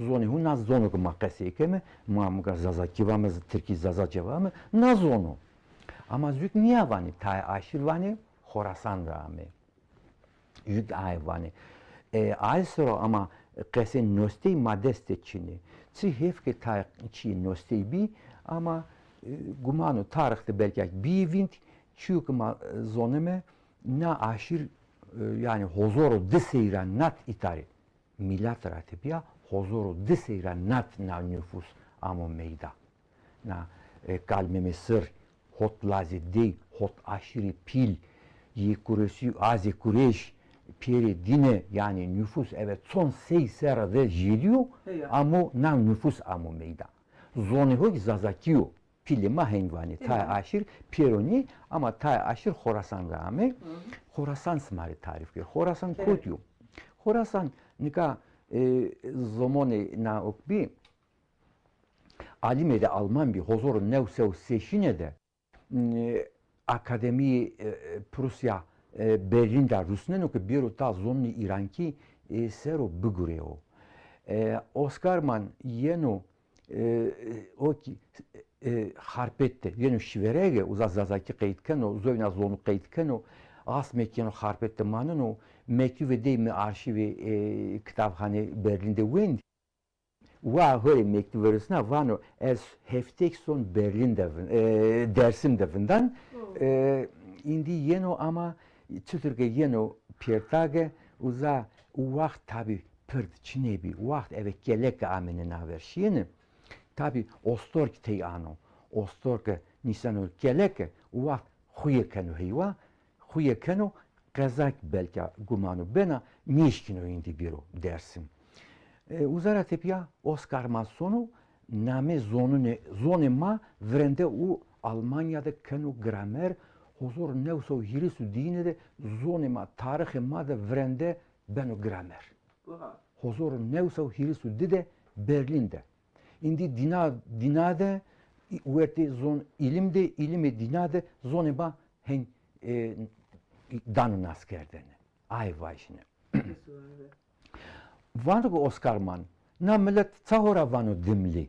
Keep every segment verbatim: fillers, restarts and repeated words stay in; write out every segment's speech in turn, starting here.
Zonê hu na zono ke ma qesey keme, ma muka Zazakî vame, Tirkî Zazace vame, na zono. Ama zuk nîya vanê, tayê aşîr vanê, Xorasan ra ame. Yük aye vanê. E, aye sero ama qesê nostey ma dest de çinê. Çi hêf ke tayê çîyê nostey bî, ama, e, gumano tarix de belkî bîyê vînd, çîyo ke ma, e, zoneme, na aşîr, e, yanî hozor û di sey ra nat îta rê. Mîlat ra tepîya hozor û di sey ra nat na nufus amo meyda. Na, e, Kal Memê Sir, hot lazê dey, hot aşîrê pîl, yê Kuresî, azê Kurêş, pêrê dîne, yanî nufus eve çond sey serre de jêdîyo, amo na nufus amo meyda. Zonê ho kî Zazakî yo. Pîlê ma hên vanê, tayê aşîr pêro nî, ama tayê aşîr Xorasan ra ame. Xorasan sima rê tarîf kir. Xorasan kot yo? Xorasan nika, e, zomonê na ok bî, alîmê de Alman bî, hozor û new sey û sêşîne de, e, Akademîyê, e, Prusya, e, Berlîn de rusneno ke bêro ta zonê îrankî, e, ser o bigurê o. E, Oskar Mann yeno, e, o kî, e, Xarpêt de yeno şîverege, uza Zazakî qeyd keno, zewna zonû qeyd keno, asmêk yeno Xarpêt de maneno, mektubê dey mi arşîvê, e, kitabxanê Berlîn de wendî. Wa ho rê mektub virisna, vano ez heftêk son Berlîn de vin-, e, Dersim de vindan. E, îndî yeno ama çitur ke yeno pêrtage, uza u waxt tabî pird çinê bî. Waxt eve keleke amêne naver şîyêne. Tabî ostor kî tey ano. Ostor ke nîseno keleke, u waxt xuye keno heywa, xuye keno, qeza kî belka gumano bena, nêşkîno îndî bêro Dersim. E, uza ra tepîya Oskar Mann sono, namê zonunê, zonê ma virende û Almanya de keno gramer, hozor û new sey û hîris û dîne de zonê ma, tarixê ma de virende beno gramer. Hozor û new sey û hîris û di de Berlîn de. Îndî dîna, dîna de, wertê zon îlim de, îlimê dîna de zonê ma hên, e, dano naskerdene. Aye vajîne. Vano ke Oskar Mann, na milet ça ho ra vano Dimlî?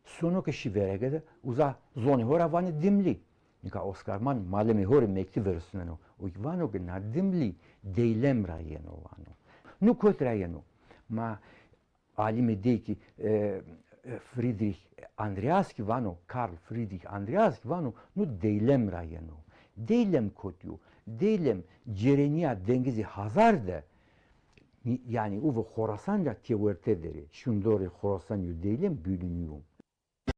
Sono ke şîverege de uza zonê ho ra vanê Dimlî. Nika Oskar Mann malimê ho rê mektub virisneno û vano ke na Dimlî Deylem ra yeno vano. Nu kot ra yeno? Ma alîmê dey kî, e, Friedrich Andreas kî vano, Karl Friedrich Andreas kî vano, nu Deylem ra yeno. Deylem kot yo? Deylem cêrenîya Dengizê Hazar de, yanî uve Xorasan ra têwerte der ê. Şundorê Xorasan yo Deylem, Gülün yo.